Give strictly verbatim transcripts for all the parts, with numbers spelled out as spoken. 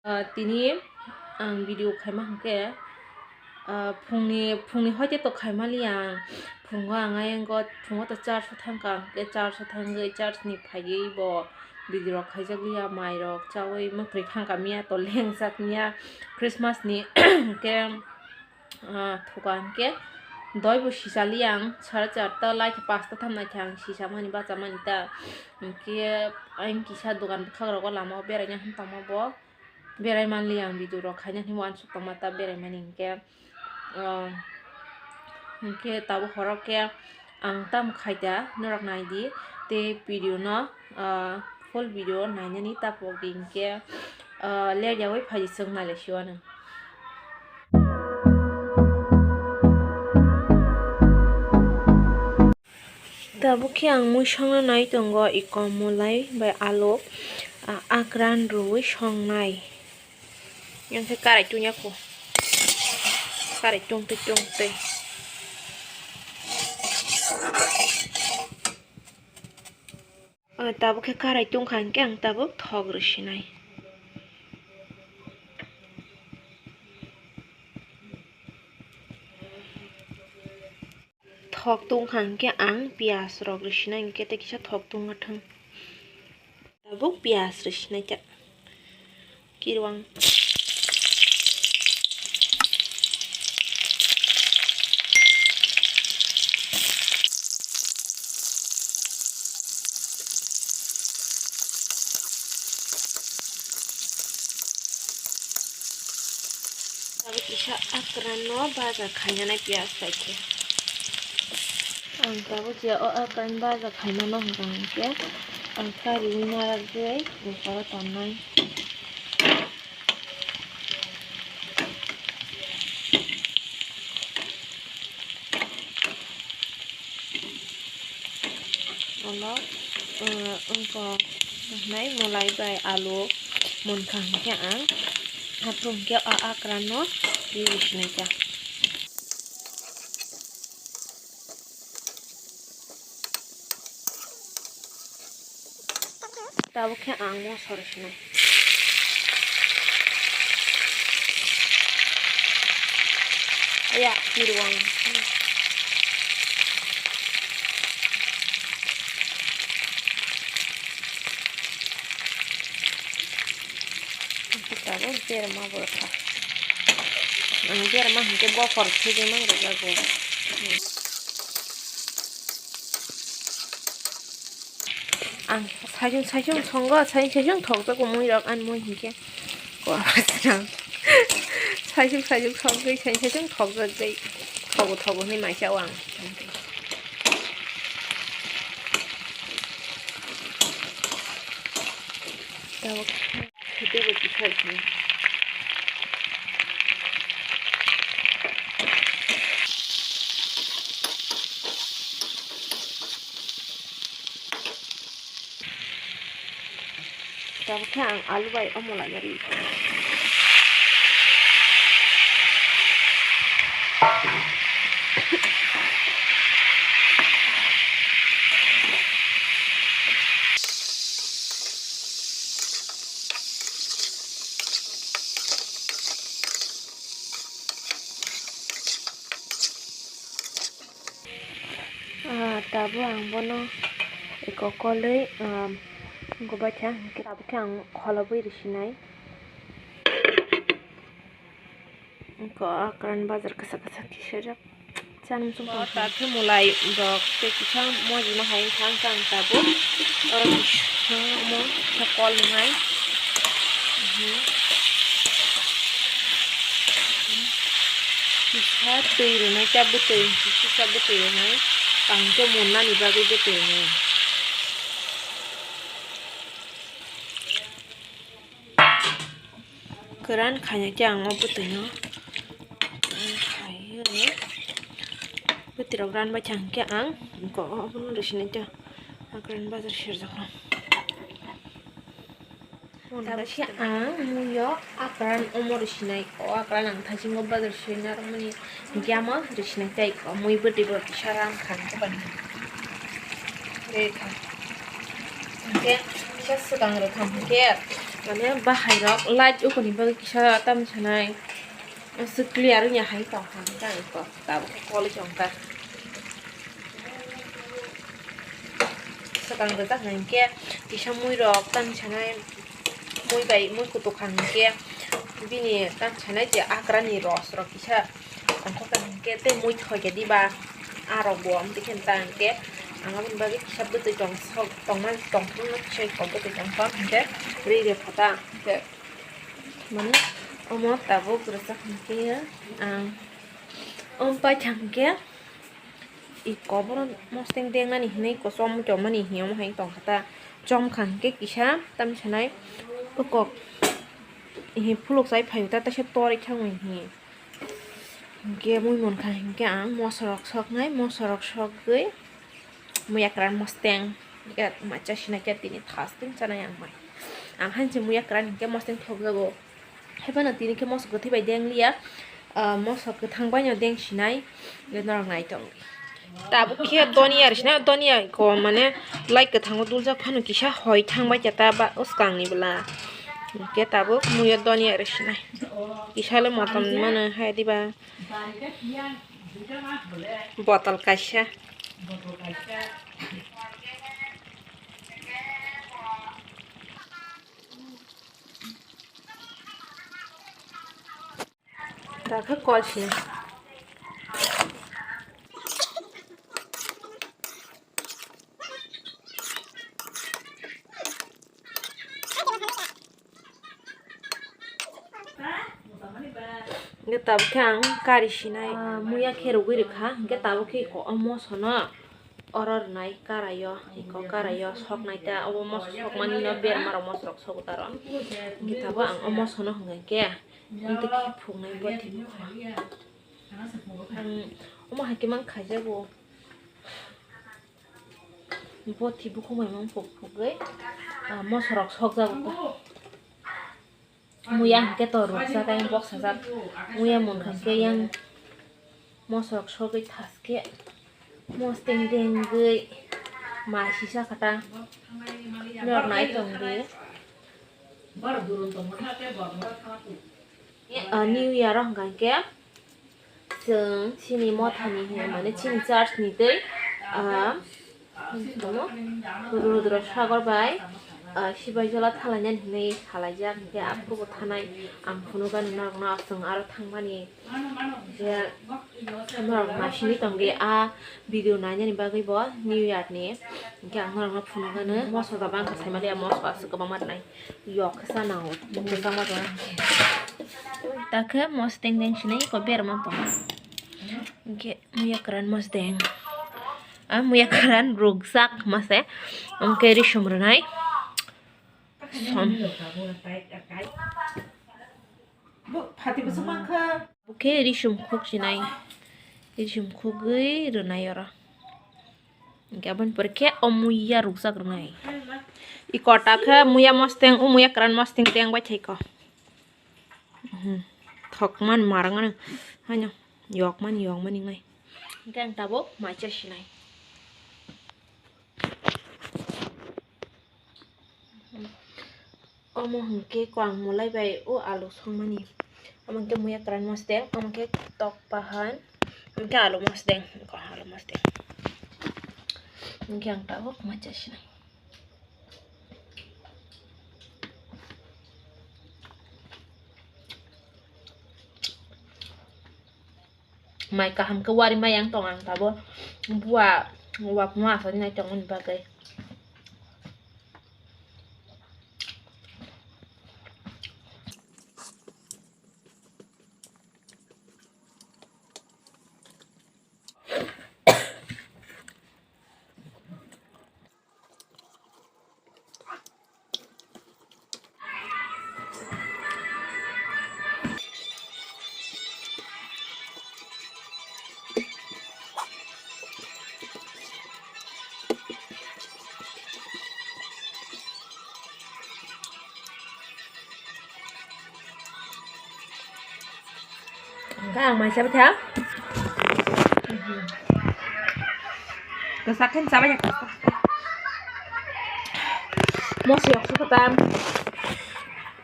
Ah, tini ang video khaima hwnkhe, ah, phungni, phungni hoite to khaimali ang. Phungo ang ayang go, phungo to church o thangkha, hwnkhe church o thangwi church ni phaiwi bo video rok khaijak liya, mai rok chawi mwkhwtwi thangkha miya, to lengjak miya Christmas ni. Hwnkhe, ah, thuka hwnkhe doi bo sisali ang, sare charta lai khe pasta thamnai khe ang sisamani bachamani ta. Hwnkhe ayang kisa dogan bwkhak rogo lama o beraina hwn tongma bo. Berai manli ang video rok khaina hinwi uansuk tongma ta berai mani hinkhe, ah, hinkhe tabuk horo khe ang tamo khaita norok naidi tei video no, ah, full video nainani tapok di hinkhe, ah, ler yawi phaidi chwng nailai siwano. Tabuk khe ang mui songna nai tongo, iko mulai bai alu, ah, akran rwui songnai. Yang khe karai tungya kho. Karai tungtwi tungtwi. Ah, tabuk khe karai tungkha hwnkhe ang tabuk thok rwsinai. Thok tungkha hwnkhe ang piyaj rok rwsinai hwnkhe tei kisa thok tungnathang. Tabuk piyaj rwsinai ta. Kirwang. Tabuk kisa akran no baja khainani piyaj bai khe. Ang tabuk je o akran baja khaimano hwnkha hwnkhe ang kariui narwgwi bwsaro tonnai. Ulo, eh, wngkha hwnwi mwlai bai alu munkha hwnkhe ang haphuru hwnkhe o akran no riui sinai ta. Tabuk khe ang moso rw sinai. Aya, kirwang. Tabuk berma bo kha. Ang berma hinkhe bokhor thwgwi mang rwjago. Ang saichung saichung songo, saichung saichung thokjago mui rok, ani mui hinkhe kwrwng. Saichung saichung songwi, saichung saichung thokjagwi thogo thogo hinwi maisa o ang. Tabuk. Teibo kisai khe. Tabuk khe ang alu bai omo laina ri. Ah, tabuk ang bono eko kolwi, ah, gobaikha, hinkhe tabuk khe ang kholobwi rwsinai. Eko akran bazar kwchak kwchak kisa jak. Chang chung tong. Tabuk khe mwlai rok tei kisa mojima hai wngkha, wngkha ang tabuk. Oro kisa omo kisa kol wngnai. Kisa twi rwnai, ta bwtwi, kisa bwtwi rwnai. Kaham khe munnani bagwi bwtwi rwnai. Kwran khaina khe ang o bwtwino, ang khaiwi bwtwirok ranbai thang khe ang obono rwsinai ta, akran bazar serjak rw. Tabuk khe ang muiyo akran omo rwsinai, o akran ang thaisingo bazar soi narwkmani. Hinkhe amo rwsinai tei mui bwtwi bo kisa rang kha, hinkhe bani rwkha. Hinkhe kisa swkang rwkha, hinkhe Mane bahai rok light ukuni bagwi kisa tam sanai. Aswk clear wngya hai tong kha, tang kok tabuk khe kol wng kha. Swkang rijak nai hinkhe kisa mui rok tam sanai, mui bai mui kutuk kha hinkhe bini tam sanai je akrani ros rok kisa tongkha hinkhe tei mui thoi khe diba arok bo amtwi khe ta hinkhe ang aboni bagwi kisa bwtwi tong sok tongma tongthokno kisa kok bwtwi tongthok hinkhe ri re pha ta hinkhe. Mane omo tabuk rwchap hinkhe ang omo paithak hinkhe i koboro mosteng dengnani hinwi kosom chomani hinwi omo hai tongkha ta chomkha hinkhe kisa tamni sanai kok phuluk chai phaio ta teisa torwi thangwi hinwi hinkhe mui mankha hinkhe ang mosorok soknai mosorok sogwi. Muya kwran mosteng. Muya macha sinai khe tini thas tin chanai ang mai. Ang hanse muya kwran hinkhe mosteng thokjago. Haiphano tini khe moso kwthwi bai deng liya. Ah, moso kwthang bai no deng sinai. Norok nai tong. Tabuk khe doniya ri sinai doniya ko mane light kwthango duljak phano kisa hoi thang bai khe ta ba uskang ni bwla. Hinkhe tabuk muya doniya ri sinai. Kisa le motom mano hai diba. Botol kaisa. Dakha kol sini. Hingke tabuk khe ang kari sinai, ah, muya khe rwgwi rwkha, hingke tabuk khe iko o moso no oro rwnai karai o, iko karai o soknai ta, obo moso sokmani no berma rok moso rok sobo ta oro, hingke tabuk ang o moso no hwnka khe, hingke khe phungnai bo thwipha. Ang omo hai khe mang khaijago. Bo thi bukhuk bai mang puk pugwi, ah, moso rok sokjago ta. Muya hingke to rukjak, yang boksajak. Muya munkha hingke yang moso rok sogwi thaske. Mosteng dengwi ma sisa kha ta. Norok nai tongdi. Ah, New Year o hwnka hingke. Chwng chini mothani hwnwi, mane, chini church ni twi, ah, Rudra Sagar bai, ah, Sibai Jola thalainani hwnwi salaijak, hwnkhe aphuru bo thanai ang phunukgani norokno, chwng aro thangmani je norok masini tongdi a video nainani bagwi bo New Year ni, hwnkhe ang norokno phunukgano moso da bangkha saimaliya, moso aswk kwbangma rwnai. Yok khe sana o, kwchangma tong. Takhe mosteng deng sinai ko berma tong. Hingke muya kwran mosteng. A muya kwran rukjak mase. Hingke risum rwnai. Som. Bo phati bwswk mankha. Bo khe risum khuk sinai. Risum khugwi rwnai oro. Hingke aboni pore khe o muya rukjak rwnai. I kota khe muya mosteng, o muya kwran mosteng teng bai thai ko. Mhm. Thokman marang ano. Haino yokmani, yokmani ngai. Hingke ang tabuk maicha sinai. Omo hwnkhe ko ang mwlai bai o alu songmani. Omo hwnkhe muya kwran mosteng, omo hwnkhe tok bahan, hwnkhe alu mosteng, ko alu mosteng. Hwnkhe ang tabuk maicha sinai. Mai kaham khe wari mai yang tong ang tabo. Bua, bua phunuk asadi nai tongmani bagwi. Hingke ang mai chabai kha. Kwchak khe chabai kha. Moso yok se kwtam.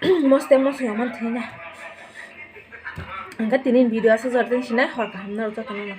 Moste moso yomon thina. Angka tini video asa jor tin sinai hor kaham na jotono.